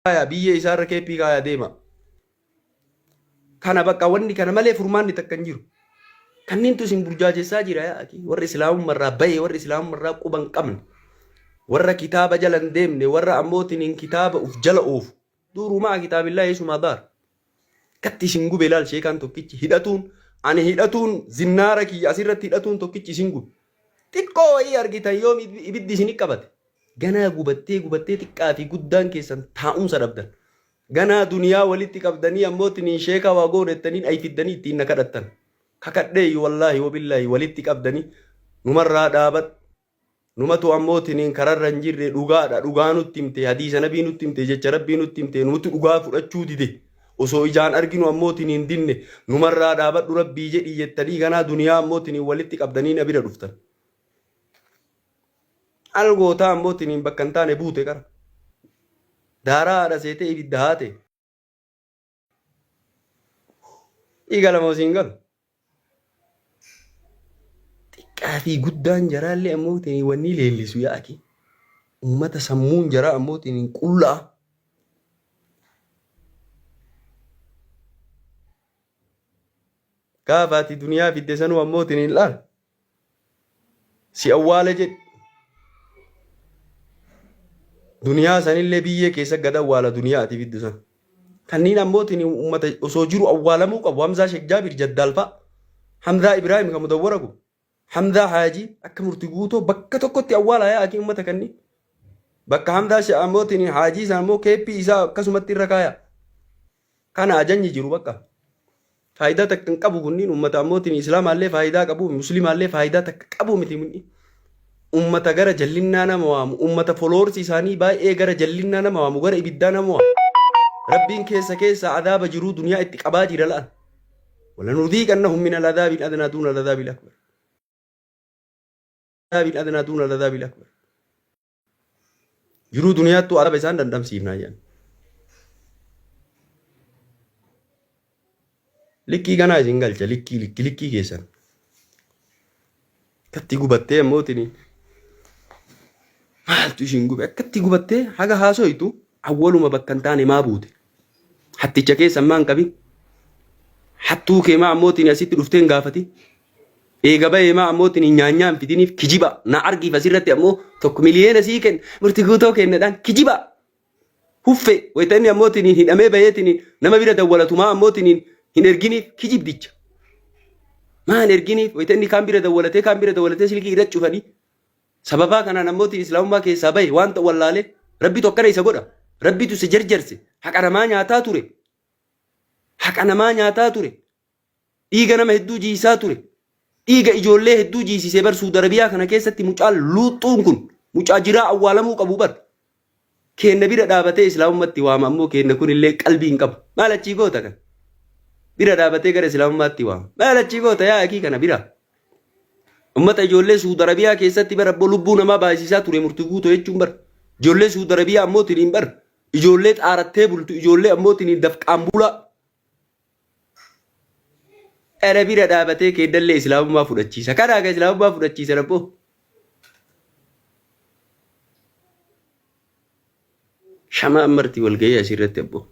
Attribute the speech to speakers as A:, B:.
A: Kaayaa biyyee isaarra keeppii kaayaa deema. Kana bakka wanni kana malee furmaanni takka hin jiru. Kanniintu isin burjaajessaa jira yaa akii. Warri islaamummarraa bahe, warri islaamummarraa quba hin qabne, warra kitaaba jala hin deemne, warra ammootiin kitaaba uf jala oofu. Durumaa kitaabillaa eessumaa daar. Akkatti isin gube laal sheekaan tokkichi hidhatuun ani hidhatuun zinnaara kiyya asirratti hidhatuun tokkichi isin gube. Xiqqoo wayii argitan yoom ibiddi isin qabate. Ganaa gubattee gubattee xiqqaa fi guddaan keessan taa'umsa dhabdan. Ganaa duniyaa walitti qabdanii ammoo tiniin sheekaa waa goonettaniin ay fiddanii ittiin na kadhattan. Kakadheeyyu wallaahi wabillaahi walitti qabdanii numarraa dhaabadhu. Numatu ammoo tiniin kararra hin jirre dhugaadha dhugaa nutti himte hadiisa nabii nutti himte jecha rabbii nutti himte nuti dhugaa fudhachuu dide osoo ijaan arginu ammoo tiniin dinne numarraa dhaabadhu rabbii jedhii jettanii ganaa duniyaa ammoo tiniin walitti qabdanii na bira dhuftan. Al gootaa ammoo tiniin bakka hin taane buute qara. Daaraa haadha seetee ibidda haate. Dhiiga lama osoo hin galu. Xiqqaa fi guddaan jaraallee ammoo tiniin wanni leellisu yaa'aki. Uummata sammuun jaraa ammoo tiniin qullaa. Gaafa ati duniyaa fidde sanuu ammoo tiniin laal. Si awwaala jedhi. Duniyaa sanillee biyyee keessa gad awwaala duniyaa ati fiddu san. Kanneen ammoo tini ummata osoo jiru awwaalamuu qabu. Hamzaa Sheek Jaabir Jaddaal fa'a. Hamzaa Ibraahim kan mudawwara kun. Hamzaa Haajii akka murti guutoo bakka tokkotti awwaalaa yaa akii ummata kanneen. Bakka Hamzaa ammoo tini Haajii sana ammoo keeppii isaa akkasumatti irra kaaya. Kana ajanyi jiru bakka. Faayidaa takka hin qabu kunniin ummata ammootiin islaamaallee faayidaa qabu muslimaallee faayidaa takka qabu miti munni. Ummata gara jallinnaa nama waamu ummata foloorsi isaanii baay'ee gara jallinnaa nama waamu gara ibiddaa nama waamu. Rabbiin keessa keessa adaaba jiruu duniyaa itti qabaa jira la'an. Walanudiiqannahum min al-adaabil adnaa duuna al-adaabil akbar. Adaabil adnaa duuna al-adaabil akbar. Jiruu duniyaattuu araba isaan dhandhamsiifnaa jedhan. Likkii kanaa isin galcha likkii likkii likkii keessan. Akkatti gubattee ammootiin maaltu isin gube akkatti gubattee haga haasoytu awwaluma bakka hin taane maa buute. Hatticha keessan maan qabin. Hattuu kee maa ammootiin asitti dhuftee hin gaafatin. Eega bahee maa ammootiin hin nyaanyaa hin fidiniif kijiba na argiif asirratti ammoo tokko miliyeena sii kenna murti guutoo kennadhaan kijiba. Huffe wayita inni ammootiin hin hidhamee baheetiin nama bira dawwalatu maa ammootiin hin erginiif kijibdicha. Maa hin erginiif wayita inni kaan bira dawwalatee kaan bira dawwalatee silkii irra cufanii Sababaa kanaan ammootiin islaamummaa keessaa bahe waan ta'u wallaalee rabbitu akkana isa godha. Rabbitu isa jarjarse. Haqa namaa nyaataa ture. Haqa namaa nyaataa ture. Dhiiga nama hedduu jiisaa ture. Dhiiga ijoollee hedduu jiisisee bar Suudi Arabiyaa kana keessatti mucaan luuxxuun kun mucaa jiraa awwaalamuu qabu bar. Keenna bira dhaabatee islaamummatti waama ammoo keenna kunillee qalbii hin qabu. Maal achii goota kan? Bira dhaabatee gara islaamummaatti waama. Maal achii goota yaa akii kana bira? Ummata ijoollee Suudi Arabiyaa keessatti bara abboo lubbuu namaa baay'isiisaa ture murtii guutuu jechuun bara. Ijoollee Suudi Arabiyaa ammoo tiniin bara. Ijoollee xaarattee bultu ijoollee ammoo tiniin dafqaan bulaa. Ana bira dhaabatee keeddallee islaamummaa fudhachiisa. Kanaa ka islaamummaa fudhachiisan abboo. Shamaa marti walgahii asirratti abboo.